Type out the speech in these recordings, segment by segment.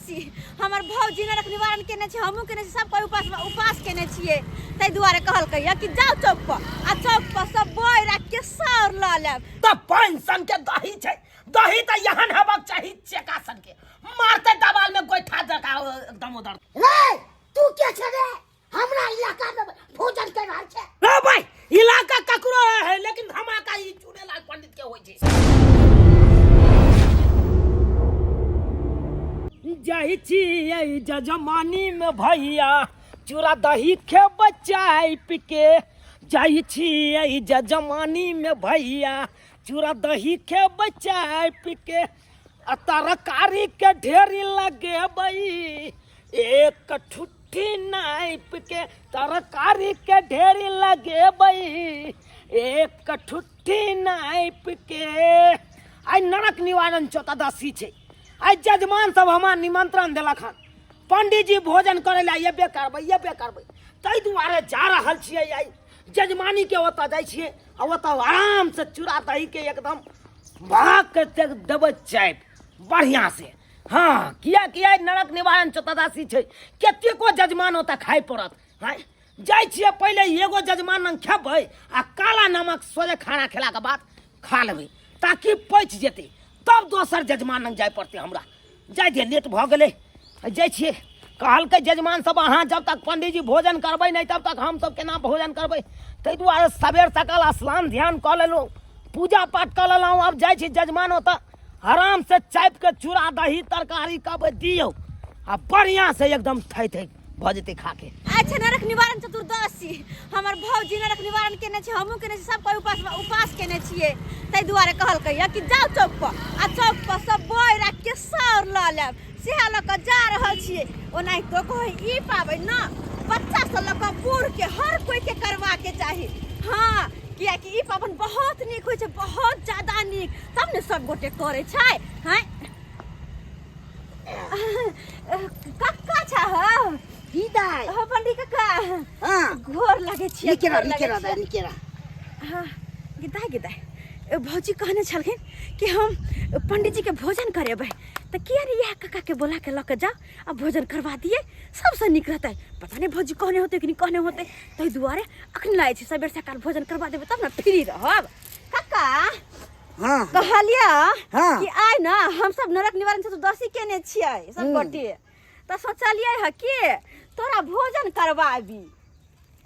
चतुर्दशी। हमर भौजी नरक निवारण केने छै, हमहूँ केने छी, सब कोइ उपास उपास केने छियै। ताहि दुआरे कहलकै या कि जाउ चौक पर आ चौक पर सब बोइ राखि के सौर लऽ लेब। तऽ पानि सन के दही छै, दही तऽ एहन हेबाक चाही चेका सन के, मारते दबाल में गोइठा जका एकदम उधर। रे तू के छे रे? हमरा इलाका में भोजन कर रहल छे। रे भाई इलाका ककरो है, लेकिन धमाका ई चूड़ेलाल पंडित के होय छै। जाइ छियै जजमानी में भैया चूड़ा दही खेबै चाय पी के, जाइ छियै जजमानी में भैया चूड़ा दही खेबै चाय पी के, आ तरकारी के ढेरी लगेबै एक ठुट्ठी नापि के, तरकारी के ढेरी लगेबै एक ठुट्ठी नापि के। आइ नरक निवारण चतुर्दशी छै, आइ जजमान सब हमरा निमंत्रण देलक हन, पंडीजी भोजन करै लए एबे करबै एबे करबै, ताहि दुआरे जा रहल छियै। आइ जजमानी के ओतऽ जाइ छियै आ ओतऽ आराम से चूड़ा दही के एकदम भाग के देबै चापि बढ़िया से। हाँ, किया किया नरक निवारण चतुर्दशी छै, कतेको जजमान ओतऽ खाइ पड़त। हाँ, जाइ छियै पहिले एगो जजमान लग खेबै आ काला नमक सोझे खाना खेलाके बाद खा लेबै ताकि पचि जेतै, तब दोसर जजमान लग जाय पड़तै हमरा। जाइ दियै, लेट भऽ गेलै, जाइ छियै। कहलकै जजमान सब अहाँ जब तक पंडीजी भोजन करबै नहि तब तक हमसब केना भोजन करबै, ताहि दुआरे सबेर सकाल स्नान ध्यान कऽ लेलहुँ, पूजा पाठ कऽ लेलहुँ। आब जाइ छी जजमान ओतऽ आराम से चापि के चूड़ा दही तरकारी कहबै दियौ आ बढ़िआँ से एकदम थै थै भऽ जेतै खाके। अच्छा नरक निवारण चतुर्दशी। हमर भौजी नरक निवारण केने छै, हमहूँ केने छी, सब कोइ उपास उपास केने छियै। ताहि दुआरे कहलकै या कि जाउ चौक पर आ चौक पर सब बोइ राखि के सौर लऽ लेब, सएह लऽ कऽ जा रहल छियै। ओनाहितो कहै ई पाबनि ने बच्चासँ लऽ कऽ बूढ़के हर कोइके करबाके चाही। हाँ, कियाकि ई पाबनि बहुत नीक होइ छै, बहुत ज्यादा नीक, तब ने सब गोटे करै छै। हैं कक्का छा हो? की दाइ? हो पंडी कक्का। हाँ। गोर लगे छियै, नीके रह, गोर नीके लगे रह दाइ, छियै। नीके रह। हाँ, गिदाइ गिदाइ। भौजी कहने छलखिन कि हम पंडीजी के भोजन करेबै, तऽ किया ने इएह कक्का के बोला के लऽ के जाउ आ भोजन करवा दिए, सबसँ नीक रहतै। पता नहि भौजी कहने होतै कि नहि कहने होतै, ताहि दुआरे अखन लागै छै सबेर सकाल भोजन करवा देबै तब ने फ्री रहब। कक्का हाँ। कहलियै हाँ। कि आइ ने हम सब नरक निवारण चतुर्दशी केने छियै सब गोटे, तऽ सोचलियै हँ कि तोरा भोजन करवाबी।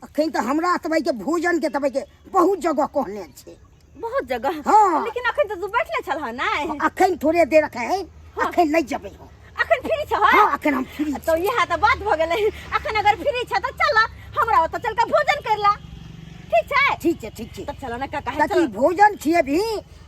अखन तऽ हमरा तबैके भोजन के तबैके बहुत जगह कहने छै। बहुत जगह? हाँ। लेकिन अखन तऽ तू बैठले छल हँ नहि? अखन थोड़े देर अखन अखन नहि जेबै हम। अखन फ्री छह? हाँ, अखन हम फ्री तो इएह तऽ बात भऽ गेलै। अखन अगर फ्री छ तऽ चल हमरा ओतऽ चल के भोजन कर ला, ठीक छै? ठीक छै, ठीक छै। तऽ चल ने काका, ताकि चल। भोजन छियै भी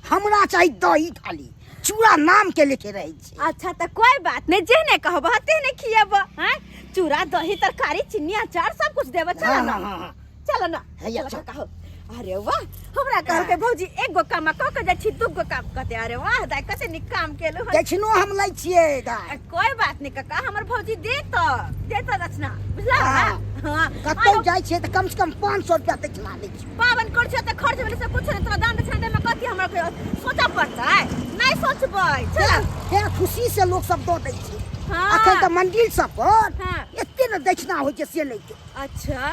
हमरा चाही दही थाली, चूड़ा नाम के लेके रहै छै। अच्छा तऽ कोई बात नहीं, जेहने कहबह तेहने खिएब। हैं चूड़ा दही तरकारी चीनी अचार सब कुछ देब। चल हाँ, ना। हाँ, हाँ, हाँ। चल ना। हैया, चल चल। काका हो। अरे वाह, हमरा कहलकै भौजी एक गो काम कऽ के जाइ छी, दू गो काम कहते। अरे वाह दाइ, कते नीक काम केलहुँ हन। दक्षिणो हम लै छियै दाइ। कोई बात नहीं काका, हमर भौजी देत देत दक्षिणा, बुझला? हाँ। हाँ। कतौ आरो जाइ छियै तऽ कम से कम 500 रुपया दक्षिणा लै छियै। पाबनि करै छियै तऽ खर्च भेलै से कुछ नहि, तोरा दान दक्षिणा दैमे कथी हमरा सोचऽ पड़तै? नहि सोचबै, चल। फेर खुशी से लोक सब दऽ दै छै। हाँ। अखन तऽ मंदिर सब पर हाँ। एते ने दक्षिणा होइ छै से नहि छै। अच्छा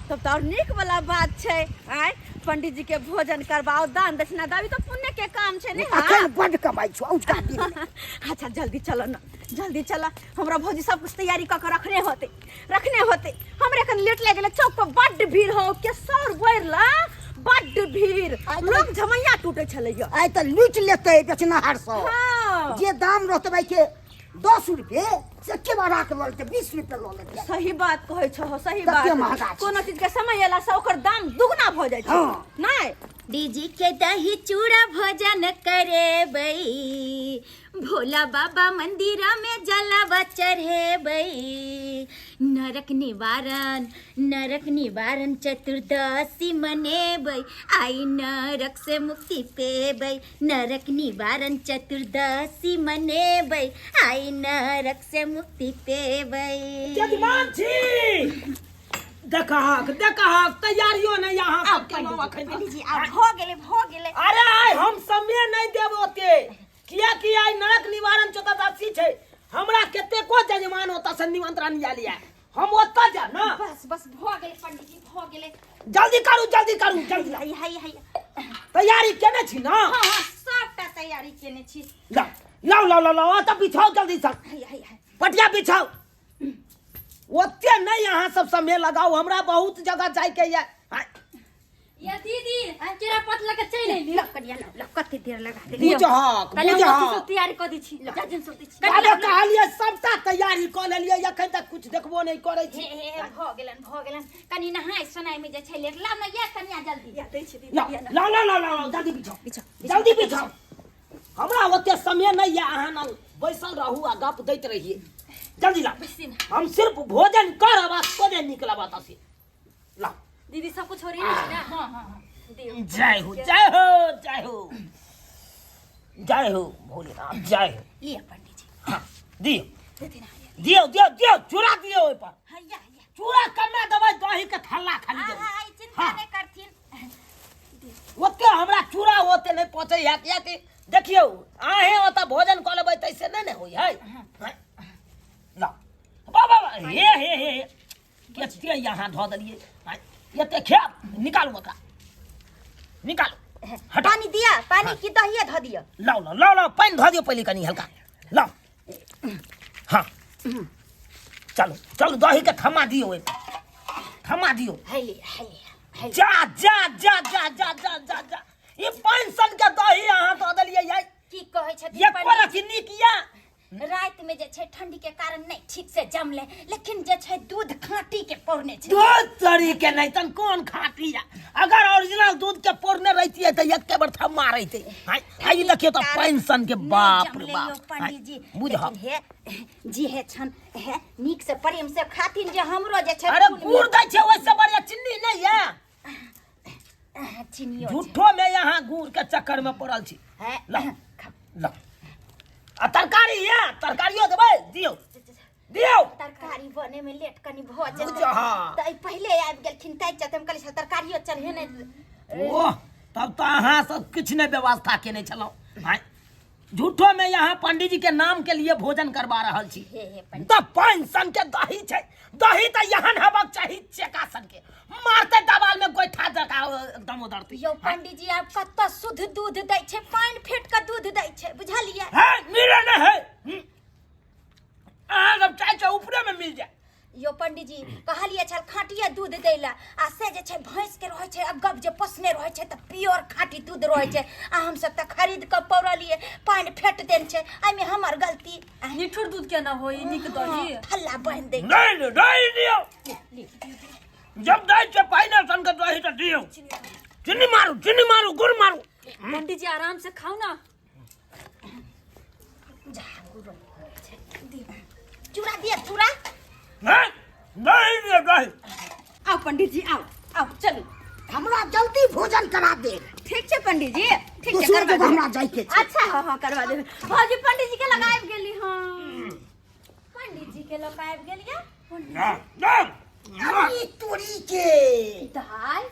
तब तऽ और नीक वाला बात छै। आय पंडित जी के भोजन करवाओ, दान दक्षिणा दाबी तऽ पुण्य के काम छै ने। हाँ? अखन बड्ड कमाइ छौ औझका दिन मे। अच्छा जल्दी चलो ना, जल्दी चलो, हमरा भौजी सब कुछ तैयारी कऽ के रखने होते, रखने होते। हमरे कन लेट लागि गेलै, चौक पर बड्ड भीड़ हो के सौर बोर ला बड्ड भीड़, आइ तऽ लोग झमैया टूटे छलैया। आइ तऽ लूटि लेतै बेचनाहार सब। हाँ। जे दाम रहतै के 10 रुपये से के बढ़ा के लऽ लेतै, 20 रुपये लऽ लेतै। सही बात कहै छहो, सही कते बात। महगा छै। कोनो चीज के समय एला से ओकर दाम दुगना भऽ जाइ छै। हाँ। नहि डीजी के दही चूड़ा भोजन करेबै, भोला बाबा मंदिर में जलवा चढ़ेबै, नरक निवारण नरक निवारण चतुर्दशी मनेबै, आई नरक से मुक्ति पेबै, नरक निवारण चतुर्दशी मनेबै, आई नरक से मुक्ति पेबै। यजमान छी, देखहक देखहक तैयारियो नहि अहाँ आब सब केलहुँ पंडीजी, अखन तक। पंडीजी आब भऽ गेलै, भऽ गेलै। अरे आइ हम समय नहि देब ओते, कियाकि आइ नरक निवारण चतुर्दशी छै। हमरा कतेको जजमान ओतऽ से निमंत्रण आयल ये, हम ओतऽ जायब ने। बस बस, भऽ गेलै पंडीजी, भऽ गेलै। जल्दी करू, जल्दी करू, जल्दी। हाय हाय हाय। तैयारी केने छी ने? हाँ हाँ, सबटा तैयारी केने छी। लाउ लाउ लाउ लाउ लाउ, ओतऽ बिछाउ जल्दी से। हाय हाय हाय। पटिया बिछाउ। ओते नहि अहाँ सब समय लगाउ, हमरा बहुत जगह जाइके ये। या दीदी, केरा पत लऽ के चलि अयली। लऽ कनिया, लऽ लऽ, कते देर लगा देली। बुझहक। पहिले हम अथी बुझहक। सब तैयारी कऽ दै छी, जाजिम सब दै छी। अरे कहलियै सबटा तैयारी कऽ लेलियै, एखन तक कुछ देखबो नहि करै छी। हे हे हे, भऽ गेलन, भऽ गेलन। कनि नहाय सोनाय में जे छै लेट। लाउ ने ये कनिया, जल्दी। या दै छी दीदी। लाउ लाउ लाउ लाउ लाउ, जल्दी बिछाउ। बिछाउ। जल्दी बिछाउ, हमरा ओते समय नहि यऽ। अहाँ न बैसल रहू आ गप दैत रहियै। जल्दी लाउ। बैसी ने। हम सिर्फ भोजन करब आ सोझे निकलब एतऽ से। लाउ। दीदी, सब कुछ हो रही ने? हाँ हाँ हाँ। दियौ। जय हो, जय हो, जय हो, जय हो भोलेनाथ, जय हो। लिअ पंडीजी। हाँ, दियौ। देथिन हरियर। दियौ दियौ दियौ, चूड़ा दियौ ओहिपर। हैया हैया। चूड़ा कमे देबै, दही के थल्ला खाली हाँ देबै। हाँ, ई चिंता हाँ। नहि करथिन। ओते हमरा चूड़ा ओते नहि पचै है, कियाकि देखियौ अहें ओतऽ भोजन कऽ लेबै तैसे नहि ने होइ है। ला बाबा, हे हे हे हे, एते यहाँ धऽ देलियै। आँय, एते खायब? निकालू ओकरा, निकालू, हटाउ। पानी दिया पानी की दहिए धऽ दिअ? लाउ लाउ लाउ लाउ, पानि धऽ दियौ पहिले कनि हल्का, लाउ। हाँ, चलू चलू, दहीके थमा दियौ, ओहिमे थमा दियौ। हैली हैली हैली। जा जा जा जा जा जा जा जा, ई पानि सन के दही अहाँ दऽ देलियै यै। की कहै छथिन एको पंडीजी? रति नीक या? राति में जे छै ठंडी के कारण नहीं ठीक से जमले, लेकिन जे छै दूध खाटी के पौरने छै। दूध तोरी के नहीं तन कोन खाटी या? अगर ओरिजिनल दूध के पौरने रहती तऽ एके बेर थम्मा रहते। हाय हाय, ई देखियौ तऽ पानि सन के, नहि बाप रे जमले बाप। यौ पंडीजी। बुझ लेकिन हे जी हे छन हे नीक से प्रेम से खाथिन जे हमरो जे छै अरे फूल गुड़ दै छै ओहिसँ बढ़िया चिन्नी नहि या? चिनियो छै। झूठो में यहाँ गुड़ के चक्कर में पड़ल छी। है ला ला, आ तरकारी या तरकारियो देबै? दियौ दियौ। तरकारी बने में लेट कनी भऽ जेतै। बुझ, हाँ। तऽ पहिले आबि गेलखिन तै चलते हम कहलियै से तरकारियो चढ़ेने। ओह, तब तऽ अहाँ सब किछु नहि व्यवस्था केने छलहुँ। आँय, झूठो में यहाँ पंडित जी के नाम के लिए भोजन करवा रहल छी। हे हे पंडित। तऽ पानि सन के दही छै, दही तऽ एहन हेबाक चाही चेका सन के, मारते दबाल में गोइठा जका एकदम उधरती। यौ पंडित जी, आब कतऽ शुद्ध दूध दै छै? पानि फेट कऽ दूध दै छै, बुझलियै? है मिले नहीं है। अहाँ सब चाहे छै ऊपरे में मिल जाए। यो पंडीजी, कहलिए छल खाटिए दूध दै ला, आ से जे छै भैंस के रहै छै, अब गप जे पोसने रहै छै तऽ प्योर खाटी दूध रहै छै, आ हमसब तऽ खरीद कऽ पौरलियै, पानि फेट देन छै। एहिमे हमर गलती? निठुर दूध केना होई नीक दही? थल्ला बान्हि दै। नहीं नहीं नहीं, दियो। जब दै छै पानि सन के दही तऽ दियौ, चीनी मारू, चीनी मारू, गुड़ मारू। पंडित जी, आराम से खाओ ना। चूड़ा दिया चूड़ा? नहीं नहीं दियो दही। आओ पंडित जी, आओ आओ, चलू। हमरा जल्दी भोजन करा दे। ठीक छै पंडित जी, ठीक छै। दोसर करवा जगह देबै। हमरा जाइके छै। अच्छा, हाँ हाँ, करवा देबै। भौजी, पंडित जी के लगाबि गेली। हाँ, पंडित जी के लऽ कऽ आबि गेलियै। ना ना। अरे तोरी के दाल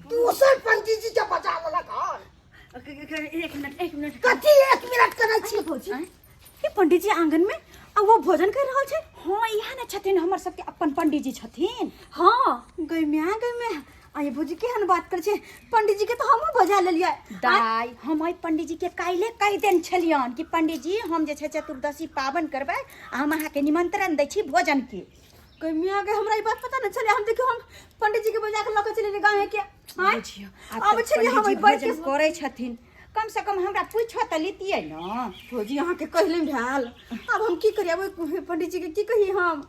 दोसर पंडित जी के बजा लेलक हन। एक मिनट, एक मिनट। कथी एक मिनट करै छी? भौजी, ये पंडित जी आंगन में आ वो भोजन कर रहल छै। हाँ, इएह ने छथिन हमर सबके अपन पंडित जी छथिन। हाँ। गई म्या, गई म्या, आ ये भौजी केहन बात कर छै? पंडित जी के तो हमहूँ बजा लेलियै। दाइ, हम एहि पंडित जी के काल्हि कहि देने छलियनि कि पंडित जी, हम जे छै चतुर्दशी पाबनि करबै आ हम अहाँके निमंत्रण दै छी भोजन के। गई म्या गई, हमरा ई बात पता नहीं छलै। हम देखियौ, हम पंडित जी के बजा के लऽ के चलि गाँव के। आँय? बुझियौ, आब आब तऽ छलियै हम पंडित जी बैठ के भोजन करै छथिन, कम से कम हमरा पूछो तऽ लितियै ने। भौजी, अहाँके कहले भेल, आब हम की करियै? आब ओहि पंडित जी के की कही हम?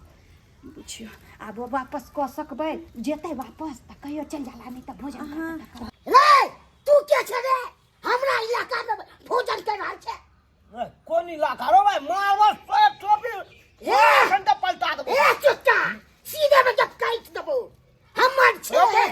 बुझियौ, आब ओ वापस कऽ सकबै? जेतै वापस तऽ कहियो चलि जाला, नहि तऽ भोजन करतै तऽ करतै। रे तू के छै रे, हमरा इलाका में भोजन कर रहल छै? ए, कोन इलाका रो भाई? मारबो सोए टोपी ए! घंटा पलटा देबो। ए चुच्चा, सीधे में जब काट देबो, हमर छै।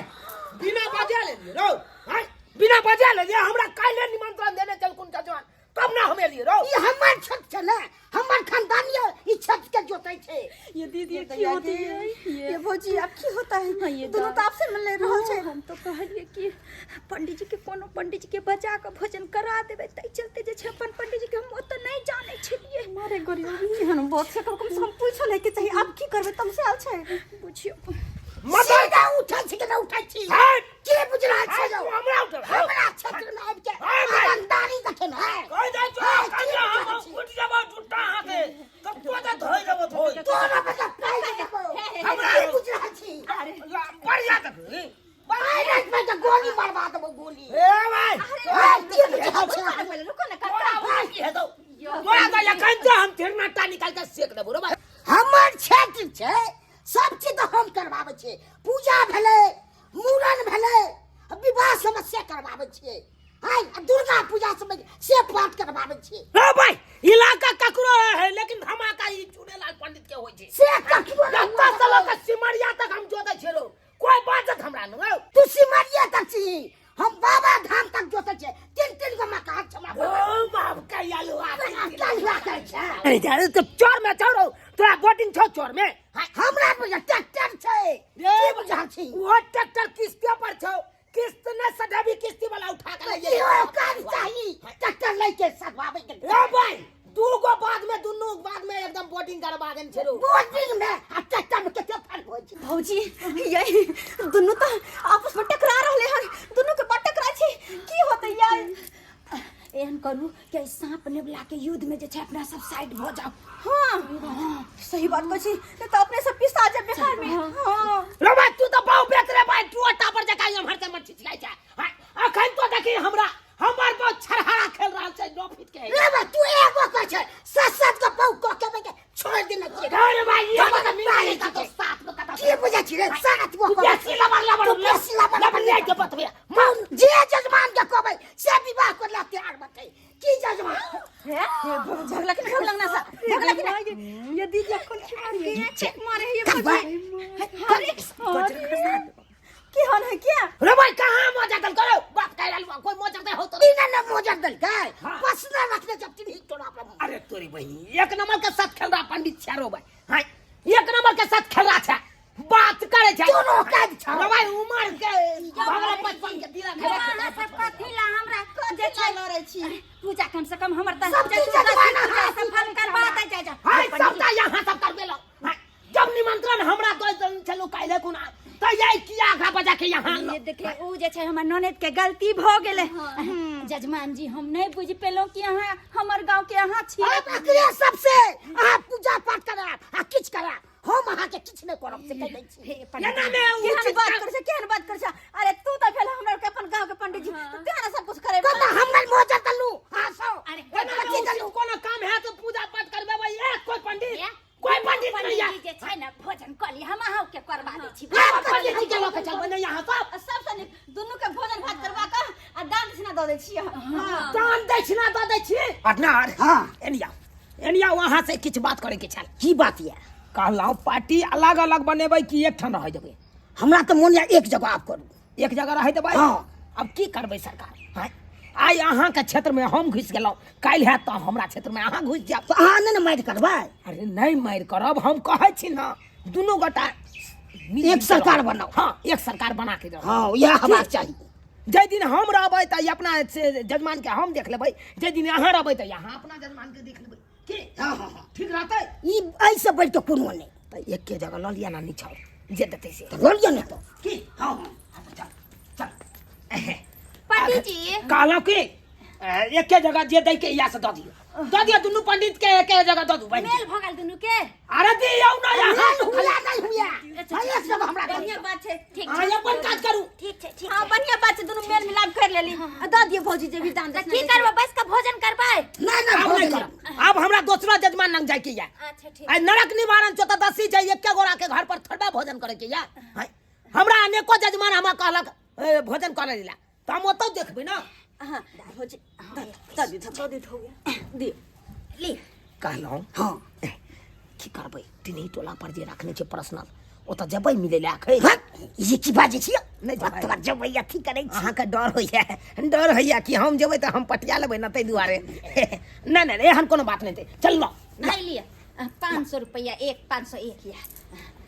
बिना बजा लेलियै रौ। आँय, बिना बजा लेलियै? हमरा काल्हि निमंत्रण देने चलकुन जजमान, तब ना हम एलियै रौ। ई हमर छत छै ने, हमर खानदानी ई छत के जोतै सकै छै। ये दीदी ये की होती है ये? ये भौजी अब की होता है? हाँ, ये दोनों तो आपसे मिल रहल छै। हम तो कहलिए कि पंडित जी के कोनो पंडित जी के बजा के भोजन करा देबै, ताहि चलते जे छै अपन पंडित जी के हम ओतऽ नहि जानै छलियै। मारे गरीबी एहन बात छै, कम से कम पूछो नहीं के चाहिए। अब की करबै? तम से आल छै। बुझियौ। सीधा उठै छी कि नहि उठै छी? हट! के बुझ रहल छै यौ? हमरा उठल। हमरा क्षेत्र में आबि के हाय भाई। रंगदारी देखे ने है। कहि दै छौ, हाय, की कहिया बुझ हम रहल छी? उठि जेबौ जुट्टा हाथे तऽ तो तऽ धोइ देबौ धोइ। तोरा बेटा पाइ दे देबौ। हमरा की बुझ रहल छी? बढ़िया देखी। पाइ राखि पाइ के गोली मरवा देबौ गोली। ए भाई, हाय, की बुझ रहल छी? पहिले रुको ना तोरा काका। भाई की हेतौ? तोरा तऽ एखन तऽ हम थिरनाटा निकालि कऽ सेक देबौ रे भाई। हमर क्षेत्र छै, सब चीज तऽ हम करबाबै छियै। पूजा भेलै, मूड़न भेलै, विवाह समस्या करबाबै छियै। हाय, आ दुर्गा पूजा समय से पाठ करबाबै छियै। रे भाई, इलाका ककरो है लेकिन धमाका ई चूड़ेलाल पंडित के होइ छै। से ककरो नहि एतऽ से लऽ कऽ सिमरिया तक हम जोतै छियै रौ, कोइ बाजत हमरा न रौ। तू सिमरिया तक छी, हम बाबा धाम तक जोतै छियै। तीन तीन गो मकान छै हमरा। ओ बाप कहिया लुआ कहिया करै छै? अरे जा रे, तो चोर में चोर हो, तोरा बोटिंग छौ चोर में। हमरा बुझा ट्रैक्टर छै। रे की बुझा छी? वो ट्रैक्टर किस्ते पर छौ, किस्त न सधाबी, किस्ती वाला उठा के ले ई औकात चाही ट्रैक्टर लैके सधवाबै के। रे भाई, दू गो बाद में दुनू बाद में एकदम बोटिंग करवा देन छेरो। बोर्डिंग में आ ट्रैक्टर में कते फर्क होइ छै? भौजी यही दुनू तो आपस में टकरा रहले हन, दुनू के बड़ टकरा छै, की होतै यार? एहन करू कि एहि साँप नेबला के युद्ध में जे छै अपना सब साइड भऽ जाउ। हाँ सही बात कहै छी, नहीं तो अपने सब पिसा जेब बेकार में। हाँ रे भाई, तू तो बहु बेक रे भाई, तू टापर जकाँ एम्हर से मच्छी छिलाई छै। हाँ, अखन तो देखी हमरा हमर बहुत छरहरा खेल रहल छै 9 फीट के। रे भाई, तू एगो कहै छै, सात सात गो बहु कह के बेके छोड़ि देने छियै। रे भाई, ई हमरा हमर मिला मिला लेता तो तो सात गो कतऽ। की बुझै छी रे? सात गो तू कहबै। बेसी लबर लबर तू बेसी लबर लबर लबर ले के बतबे। तू जे जजमान के कहबै से विवाह करला तैयार बतै। की जजमान? हे झगड़ा के झगड़ा ना सा झगड़ा के ना। ये दीदी कौन की मारी है? चेक मारे है ये भौजी। अरे की होन है क्या? रे भाई, कहाँ मजा दल करो बाप कह रहल बा, कोई मजा दे हो तो ई ना ना मोजर देलकै। हाँ। पसना रखने जब तिन्ही तोरा पर। अरे तोरी बहिनी, एक नंबर के साथ खेल रहा पंडित छारो भाई। हाँ, एक नंबर के साथ खेल रहा छा, बात करे छा। तोरो काज छौ। रे भाई, उमर के भगरा 55 के दिला यौ, अहाँ सब कथी ला हमरा जे छै लड़ै छी? पूजा कम से कम हमर तऽ सब चीज चतुर्दशी जजमाना पूजा हाथ सफल करवा दे जा जा। हाय, सबटा यहाँ सब करबे लो। हाय, जब निमंत्रण हमरा दे देन छलू काल्हि कुना तऽ ये किया आगा बजा के यहाँ ये देखे उ जे छै हमर ननद के गलती भऽ गेलै। जजमान जी, हम नहि बुझि पेलहुँ कि अहाँ हमर गाँव के अहाँ छी। अब एकरे सबसे अहाँ पूजा पाठ करायब आ किछु करायब, हम अहाँके किछु नहि करब से कहि दै छी। हे पंडित एना मे केहन उचित बात करै छै, केहन बात करै छै? अरे तू तऽ भेल हमरा के अपन गाँव के पंडित जी, तऽ तें ने सब कुछ करे। कता हमर मोजर दलू अहाँ सब? अरे एना मे कथी उचित दलू? कोनो काम है तो पूजा पाठ करबे भाई। ए कोई पंडित ये? कोई पंडित नहीं है। पंडित जी जे छै ने भोजन कऽ ली, हम अहूँ के करवा दै छी। हाँ, पंडित जी के लऽ के चलबै ने यहाँ सब। आ सबसँ नीक दुनू के भोजन भात करवा कऽ आ दान दक्षिणा दऽ दै छियै। हाँ। दान दक्षिणा दऽ दै छी। पार्टनर। हाँ। एनिया एनिया, वहाँ से किछु बात करे के छल। की बात यऽ? कहलहुँ पार्टी अलग अलग बनेबै कि एकठाम रहै देबै? हमरा तऽ मोन यऽ एक जगह आब करू। एक जगह रहै देबै? हाँ। अब की करबै सरकार? हाँ, आइ अहाँके क्षेत्रमे हम घुसि गेलहुँ, काल्हि हैत तऽ हमरा क्षेत्रमे अहाँ घुसि जायब। तऽ अहाँ नहि ने मारि करबै? अरे नहि मारि करब, हम कहै छी ने दुनू गोटा मिल एक के सरकार रहब। बनाउ। हाँ, एक सरकार बना के रहब। हाँ, इएह हेबाक चाही। जाहि दिन हम रहबै तऽ अपना से जजमानके हम देख लेबै, जाहि दिन अहाँ रहबै तऽ अहाँ अपना जजमानके देख लेबै। की? हाँ हाँ हाँ, ठीक रहतै। ई एहिसँ बढ़ि कऽ कोनो नहि। तऽ एके जगह लऽ लिअ ने निछाउर जे देतै से। तऽ लऽ लिअ ने तऽ। की? हाँ हाँ, चल चल। पंडित जी, कहलहुँ कि एके जगह जे दै के इएह से दऽ दियौ, दऽ दियौ दुनू पंडित के एके जगह दऽ दू बहिन। मेल भऽ गेल दुनू के। अरे दियौ ने यहाँ। मेल हुआ नहि हुआ, भाई एक जगह हमरा दऽ बढ़िया दिअ। बात छै। ठीक अहाँ छै। अपन काज करू। ठीक छै, ठीक हाँ छै। बढ़िया बात छै, दुनू मेल मिलाप कर लेली। आ दऽ दियौ भौजी जे भी दान तऽ दक्षिणा की दै छै। करबै, बैस कऽ भोजन करबै? नहि नहि, आब नहि भोजन करब, आब हमरा दोसरा जजमान लग जाय के या। अच्छा ठीक। आइ नरक निवारण चतुर्दशी छै, एके गोरा के घर पर थोड़बा भोजन करे के या। हाय, हमरा अनेको जजमान हमरा कहलक ए, भोजन करे ला, तऽ हम ओतौ देखबै ने। हाँ भौजी दऽ दियौ, दऽ दियौ, हो गया, दियौ। ली। कहलहुँ हाँ, की करबै तिन्ही टोला पर जे रखने छै पर्सनल, ओतऽ जेबै मिलै लए एखन? हट, ई की बाजै छियै? नहि जेबै। तोरा जेबै अथी करै छी। अहाँके डर होइए, डर होइए कि हम जेबै तऽ हम पटिया लेबै ने, ताहि दुआरे। नहि नहि, एहन कोनो बात नहि छै, चल। नहि लिअ, 500। 500 रुपया एक 501 या।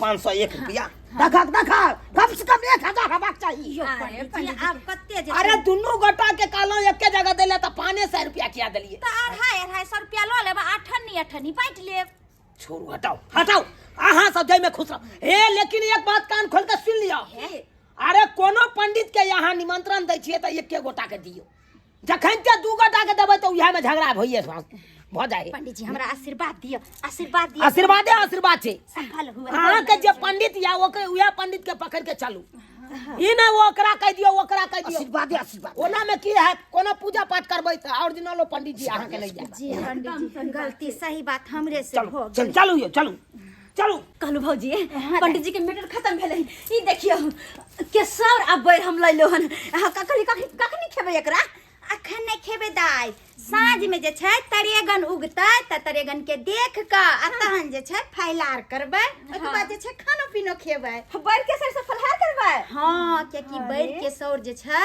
501 रुपया। देखा देखा, कम से कम 1000 हेबाक चाही। यो अरे पंडीजी आब कते जे अरे दुनू गोटा के कहलहुँ एके जगह देले तऽ 500 रुपया किया देलियै? तऽ 250 रुपया लऽ लेब, अठन्नी अठन्नी बाँटि लेब। छोड़ू, हटाओ हटाओ, अहाँ सब जाहिमे खुश रहो। हे लेकिन एक बात कान खोल के सुन लिअ, अरे कोनो पंडित के यहाँ निमंत्रण दै छियै तऽ एके गोटा के दियौ, जखन के दू गोटा के देबै तऽ उएह में झगड़ा भइए भऽ जाइ। पंडित जी हमरा आशीर्वाद दिअ, आशीर्वाद दिअ। आशीर्वादे आशीर्वाद छै। सफल हुए। अहाँके जे पंडित या ओकरे उएह पंडित के पकड़ के चलू, ई नहि ओकरा कहि दियौ ओकरा कहि दियौ। आशीर्वादे आशीर्वाद। ओना में की हैत, कोनो पूजा पाठ करबै तऽ ओरिजिनलो पंडित जी अहाँके नहि जायत। जी पंडित जी गलती सही बात हमरे से चलू भऽ चलू चलू यौ, चलू चलू। कहलू भौजी पंडित जी के मैटर खत्म भेलै। ई देखियौ केसर आ बैर हम लैलो हन। अहाँ कखनी कखनी कखनी खेबै एकरा? अखन नहि खेबै दाइ, साँझ में जे छै तरेगन उगतै तऽ तरेगन के देख कऽ आ तहन जे छै फैलार करबै, ओहिके बाद जे छै खानो पीनो खेबै। बैर केसर से फलहार करबै? हाँ, कियाकि बैर केसौर जे छै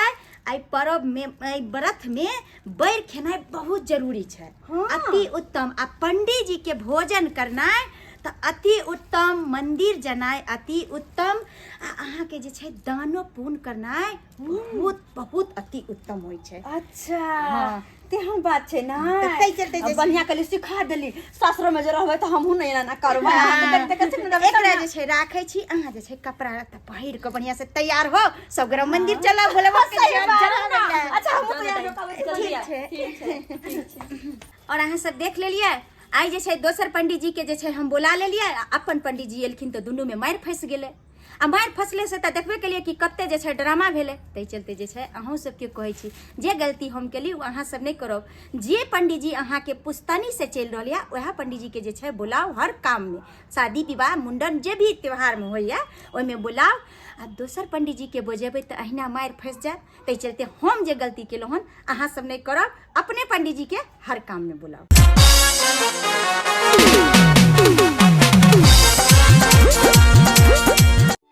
एहि पर्व में, एहि व्रत में बैर खेनाइ बहुत जरूरी छै, अति उत्तम। आ पंडित जी के भोजन करनाइ तऽ अति उत्तम, मंदिर जेनाइ अति उत्तम, आ अहाँके जे छै दानो पुण्य करनाइ बहुत बहुत अति उत्तम होइ छै। अच्छा हाँ। तेहन बात छै ना, तऽ ताहि चलते जे आ बढ़िया कहली सिखा देली। सासुरो में जे रहबै तऽ हमहूँ नहि एना करबै। अहाँके देख देख के रहबै तब एकरा ना। जे छै राखै छी, अहाँ जे छै कपड़ा लत्ता पहिर कऽ बढ़िया से तैयार हो, सब गोरा मंदिर चलब भोले बाबा के सही जल बात। चढ़ाबै लए। अच्छा हमहूँ तैयार हो के अबै छी। ठीक छै। ठीक छै, ठीक छै। और अहाँ सब देख लेलियै, आइ जे छै दोसर पंडीजी के जे छै हम बोला लेलियै, आ अपन पंडीजी एलखिन तऽ दुनू में मारि फँसि गेलै। आ मारि फँसले से तऽ देखबे केलियै कि कते जे छै ड्रामा भेलै। ताहि चलते जे छै अहूँ सबके कहै छी, जे गलती हम केली ओ अहाँ सब नहि करब। जे पंडीजी अहाँके पुश्तैनी से चलि रहल यऽ वएह पंडीजी के जे छै बोलाउ हर काममे, शादी विवाह मुंडन जे भी त्यौहारमे होइए ओहिमे बोलाउ। आ दोसर पंडीजी के बजेबै तऽ अहिना मारि फँसि जायत। ताहि चलते हम जे गलती केलहुँ हन अहाँ सब नहि करब, अपने पंडीजी के हर काममे बोलाउ।